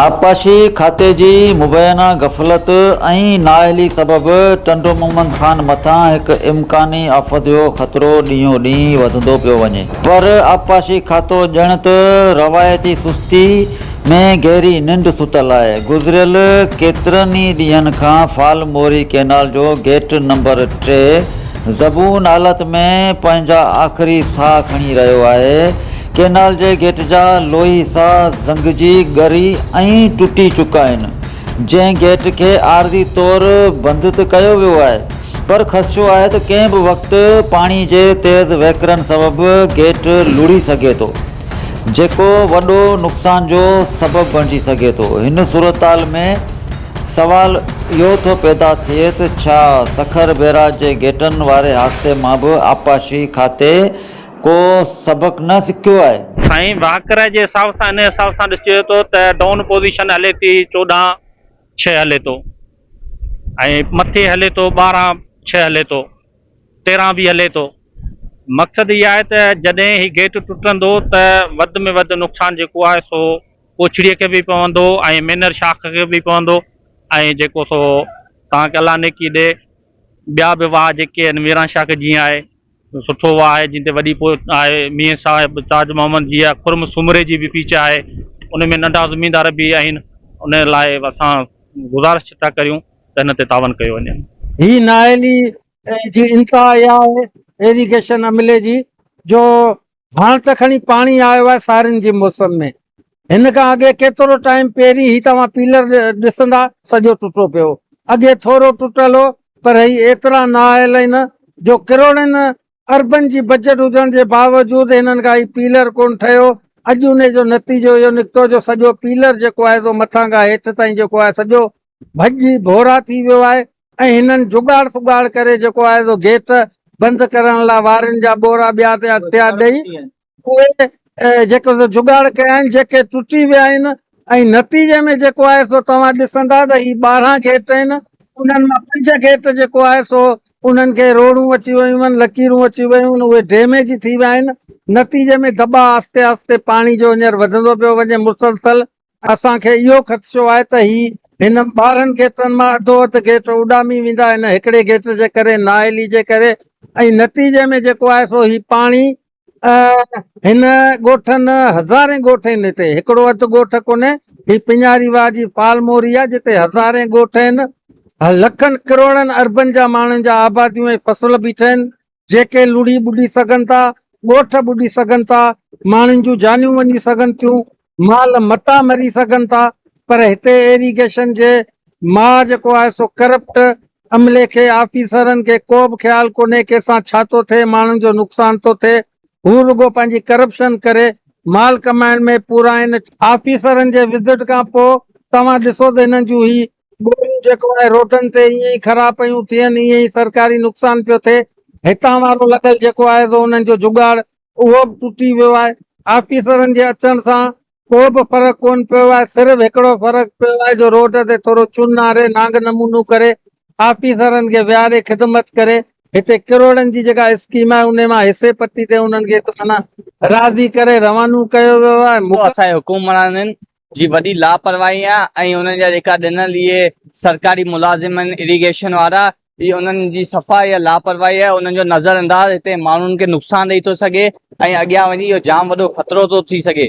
آبپاشي کاتي جي مبينا غفلت ۽ نااهلي سبب ٽنڊو محمد خان مٿان هڪ امڪاني آفت جو خطرو ڏينهون ڏينهن وڌندو پيو وڃي پر آبپاشي کاتو ڄڻ ته روايتي سستي ۾ گهري ننڊ ستل آهي گذريل ڪيترن ئي ڏينهن کان فال موري ڪينال جو گيٽ نمبر ٽي زبون حالت ۾ پنهنجا آخري ساهه کڻي رهيو آهي. ڪينال جي گيٽ جا لوهي حصا زنگجي، ڳري ۽ ٽٽي چڪا آهن، جنهن گيٽ کي عارضي طور بند ته ڪيو ويو آهي پر خدشو آهي ته ڪنهن به وقت پاڻي جي تيز وهڪرن سبب گيٽ لڙهي سگهي ٿو، جيڪو وڏو نقصان جو سبب بڻجي سگهي ٿو. هن صورتحال ۾ سوال اهو ٿو پيدا ٿئي ته ڇا سکر بئراج جي گيٽن واري حادثي مان به آبپاشي کاتي ڪو سبق نه سکيو آهي؟ سائين وهڪري جي حساب سان ان حساب سان ڏسجي ٿو ته ڊائون پوزيشن هلي ٿي 14 ڇهه هلي ٿو ۽ مٿي هلي ٿو 12 ڇهه هلي ٿو 13 به هلي ٿو مقصد اها آهي ته جڏهن هي گيٽ ٽٽندو ته وڌ ۾ وڌ نقصان جيڪو آهي سو پوڇڙيء کي به پوندو ۽ مينر شاخ کي به پوندو ۽ جيڪو سو توهان کي الله نيڪي ڏي ٻيا به واهه جيڪي آهن ميران شاخ جيئن آهي سٺو واهه آهي جنهن تي وڏي پوء آهي ميين صاحب تاج محمد جي آهي خرم سومري جي به پيچ آهي ان ۾ ننڍا زميندار به آهن ان لاء اسان گذارش ٿا ڪريون ته هن تي تعاون ڪيو وڃي. هي نااهلي جي انتها اها آهي ايريگيشن عملي جي جو هاڻ ته کڻي پاڻي آيو آهي سارين جي موسم ۾ هن کان اڳي ڪيترو ٽائيم پهرين هي توهان پيلر ڏسندا سڄو ٽٽو پيو هو اڳي ٿورو ٽٽل هو پر هي ايترا نااهل آهن جو ڪروڙين اربن جي بجيٽ هجڻ جي باوجود هنن کان هي پيلر ڪونه ٺهيو اڄ انهي جو نتيجو اهو نڪتو جو سڄو پيلر جيڪو آهي سو مٿان کان هيٺ تائين جيڪو آهي سڄو ڀڄي ڀورا ٿي ويو آهي ۽ هنن جڳاڙ سڳاڙ ڪري جيڪو آهي سو گيٽ بند ڪرڻ لاء وارين جا ٻورا ٻيا ٽيا ڏئي اهي جيڪو سو جڳاڙ ڪيا آهن جيڪي ٽٽي ويا آهن ۽ نتيجي ۾ جيڪو آهي سو توهان ڏسندا ته هي 12 گيٽ آهن انهن مان پنج گيٽ جيڪو آهي سو انهن کي روڙون اچي ويون آهن لڪيرون اچي ويون آهن اهي ڊيميج ٿي ويا آهن نتيجي ۾ دٻاء آهستي آهستي پاڻي جو هينئر وڌندو پيو وڃي مسلسل اسان کي اهو خدشو آهي ته هي هن 12 گيٽن مان اڌو اڌ گيٽ اڏامي ويندا هن هڪڙي گيٽ جي ڪري نااهلي جي ڪري ۽ نتيجي ۾ جيڪو آهي سو هي پاڻي هن ڳوٺن هزارين ڳوٺ آهن هتي هڪڙو اڌ ڳوٺ ڪونهي هي پڃاري واهه جي فال موري آهي جتي هزارين ڳوٺ آهن لکن ڪروڙن اربن جا ماڻهن جا آباديون ۽ فصل بيٺا آهن جيڪي لڙهي ٻڏي سگهن ٿا، ڳوٺ ٻڏي سگهن ٿا، ماڻهن جون جانيون وڃي سگهن ٿيون، مال متا مري سگهن ٿا پر هتي ايريگيشن جي ماء جيڪو آهي سو ڪرپٽ عملي کي آفيسرن کي ڪو به خيال ڪونهي ڪنهن سان ڇا ٿو ٿئي ماڻهن جو نقصان ٿو ٿئي هو رڳو پنهنجي ڪرپشن ڪري مال ڪمائڻ ۾ پورا آهن. آفيسرن جي وزٽ کان پوء توهان ڏسو ته هنن جون هي ٻوريون جيڪو آهي روڊن تي ائين ئي خراب پيون ٿين ائين ئي سرڪاري نقصان پيو ٿئي هتان وارو لڳل جيڪو آهي سو انهن جو جڳاڙ اهو به ٽٽي ويو آهي آفيسرن جي اچڻ سان ڪو به فرق ڪون پيو آهي صرف هڪڙو فرق پيو آهي جو روڊ تي ٿورو چن هاري نانگ نمونو ڪري آفيسرن کي ويهاري خدمت ڪري هتي ڪروڙن جي جيڪا اسڪيم آهي انهي مان حصي پتي تي انهن کي معنيٰ راضي ڪري روانو ڪيو ويو آهي. اسان جي حڪمرانن جي وڏي لاپرواهي آهي ۽ انهن جا جيڪا ڏنل اهي سرڪاري ملازم آهن اريگيشن وارا اهي انهن جي صفا اها لاپرواهي آهي انهن جو نظر انداز هتي ماڻهن کي نقصان ڏئي ٿو سگهي ۽ اڳيان وڃي اهو جام وڏو خطرو ٿو ٿي سگهي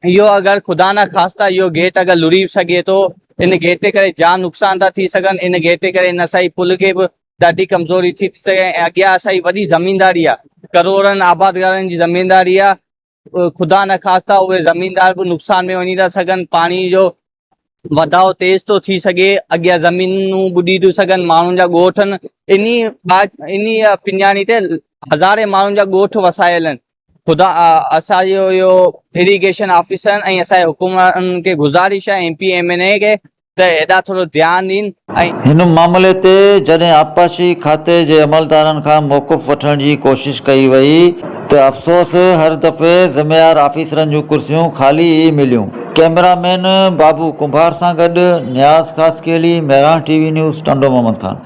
اهو اگر خدا نه خواسته اهو گيٽ اگر لڙي سگهي ٿو ان گيٽ جي ڪري جام نقصان ٿا ٿي سگهن ان گيٽ جي ڪري ان اسان جي پل کي به ڏاڍي ڪمزوري ٿي ٿي سگهي ۽ اڳيان اسان جي وڏي زمينداري آهي ڪروڙن آبادگارن جي زمينداري آهي خدا نخواسته اهي زميندار به نقصان ۾ وڃي ٿا سگهن پاڻي جو وڌاء تيز ٿو ٿي سگهي اڳيان زمينون ٻڏي ٿيون سگهن ماڻهن جا ڳوٺ آهن انهي انهي پڃاڻي تي هزارين ماڻهن جا ڳوٺ وسايل آهن خدا اسان جو اهو اريگيشن آفيسرن ۽ اسان جي حڪمرانن کي گذارش آهي M P M N A کي ته هيڏانهن ٿورو ڌيان ڏين ۽. هن معاملي تي جڏهن آبپاشي کاتي جي عملدارن کان موقف وٺڻ جي ڪوشش ڪئي وئي ته افسوس هر دفعي ذميوار آفيسرن جون ڪرسيون خالي ئي مليون. ڪئميرا مين بابو ڪنڀار سان گڏ Niaz Khaskheli, Mehran T V news, Tando Muhammad Khan.